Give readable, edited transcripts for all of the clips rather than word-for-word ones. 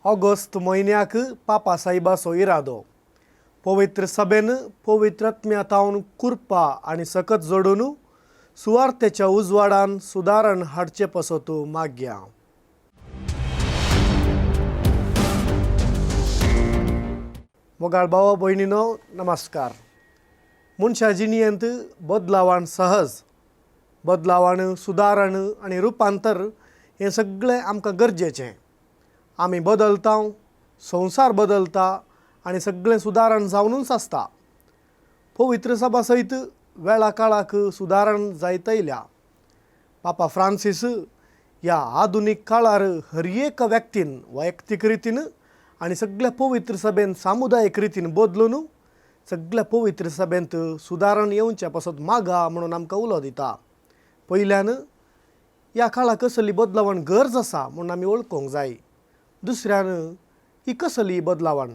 August म्हयन्याक पापा साहेबाचो इरादो पवित्र सभेन पवित्र आत्म्या कुरपा आनी सकत जोडून सुवार्थेच्या उजवाडान सुदारण हाडचे पासत मागया. मोगाळ भावा भयणीनो नमस्कार. मनशा जिणेंत बदलावान सहज बदलावान सुदारण आनी रुपांतर हें सगळें आमकां गरजेचें. आमी बदलता, संवसार बदलता आनी सगळें सुदारण जावनूच आसता. पवित्र सभा सयत वेळा काळाक सुदारण जायत आयल्या. पापा फ्रांसीस ह्या आधुनीक काळार हर एक व्यक्तीन वैयक्तीक रितीन आनी सगळ्या पवित्र सभेन सामुदायीक रितीन बदलून सगळ्या पवित्र सभेंत सुदारण येवचे पासत मागा म्हणून आमकां उलो दिता. पयल्यान ह्या काळाक कसली बदलावण गरज आसा म्हूण आमी वळखूंक जाय. दुसऱ्यान ही कसली बदलावण,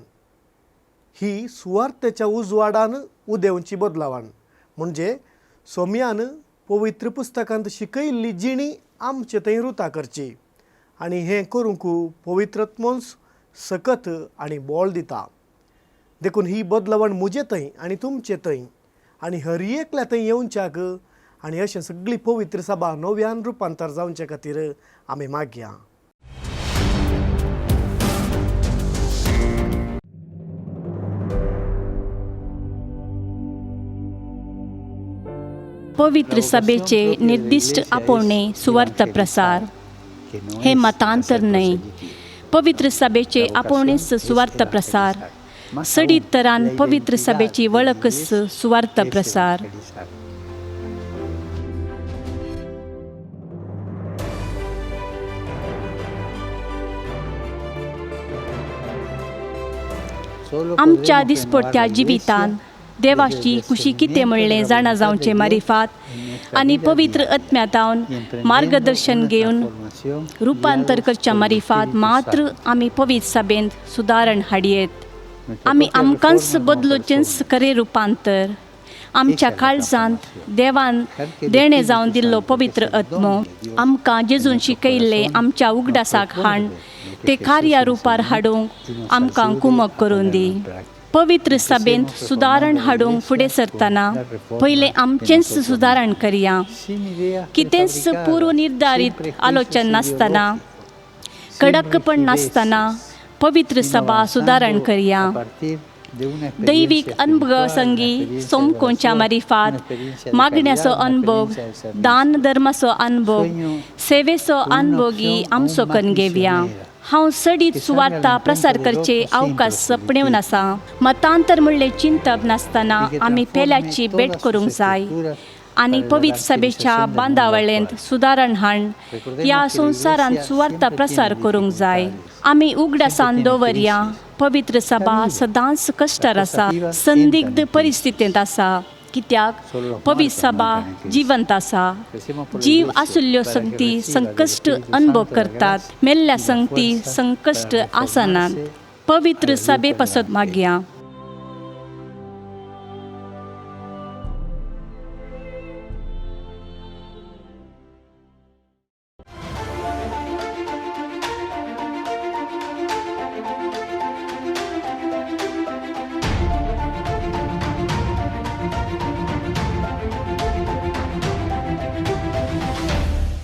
ही सुवार्थेच्या उजवाडान उदेवची बदलावण म्हणजे सोम्यान पवित्र पुस्तकांत शिकयल्ली जिणी आमचे थंय रुता करची आनी हें करूंक पवित्रत्मोच सकत आनी बळ दिता. देखून ही बदलावण म्हजे थंय आनी तुमचे थंय आनी हर एकल्या थंय येवच्याक आनी अशें सगळी पवित्र सभा नव्यान रुपांतर जावचे खातीर आमी मागया. पवित्र सभेचे निर्दिश्ट आपोवणे सुवार्थ प्रसार हे मतांतर न्हय. पवित्र सभेचे आपोवणेच सुवार्थ प्रसार. सडीत तरान पवित्र सभेची वळखच सुवार्थ प्रसार. आमच्या दिसपडत्या जिवितान देवाची कुशी कितें म्हणलें जाणा जावचें मारिफात आनी पवित्र आत्म्यातावन मार्गदर्शन घेवन रुपांतर करच्या मारिफात मात्र आमी पवित्र सभेंत सुदारण हाडयेत. आमी आमकांच बदलूचेंच खरें रुपांतर. आमच्या काळजांत देवान देणें जावन दिल्लो पवित्र आत्मो आमकां जेजून शिकयल्लें आमच्या उगडासाक हाण ते कार्या रुपार हाडूंक आमकां कुमक करून दी. पवित्र सभेंत सुदारण हाडूंक फुडें सरतना पयलें आमचेंच सुदारण करया. कितेंच पूर्वनिर्धारीत आलोचन नासतना, कडकपण नासतना पवित्र सभा सुदारण करया. दैवीक अनुभव संगी सोमकोंच्या मारिफात मागण्याचो अनुभव, दान धर्माचो अनुभव, सेवेचो अनुभवगी आमचो कन घेवया. हांव सडीत सुवार्ता प्रसार करचे अवकाश सपणेवन आसा. मतांतर म्हणलें चिंतप नासतना आमी पेल्याची भेट करूंक जाय आनी पवित्र सभेच्या बांदावळेंत सुदारण हाण ह्या संवसारांत सुवार्ता प्रसार करूंक जाय. आमी उगडासान दवरया पवित्र सभा सदांच कश्टार आसा, संदिग्ध परिस्थितींत आसा. कित्याक पवित्र सभा जिवंत आसा. जीव आशिल्ल्यो संगती संकश्ट अनुभव करतात, मेल्ल्या संगती संकश्ट आसनात. पवित्र सभे पासत मागया.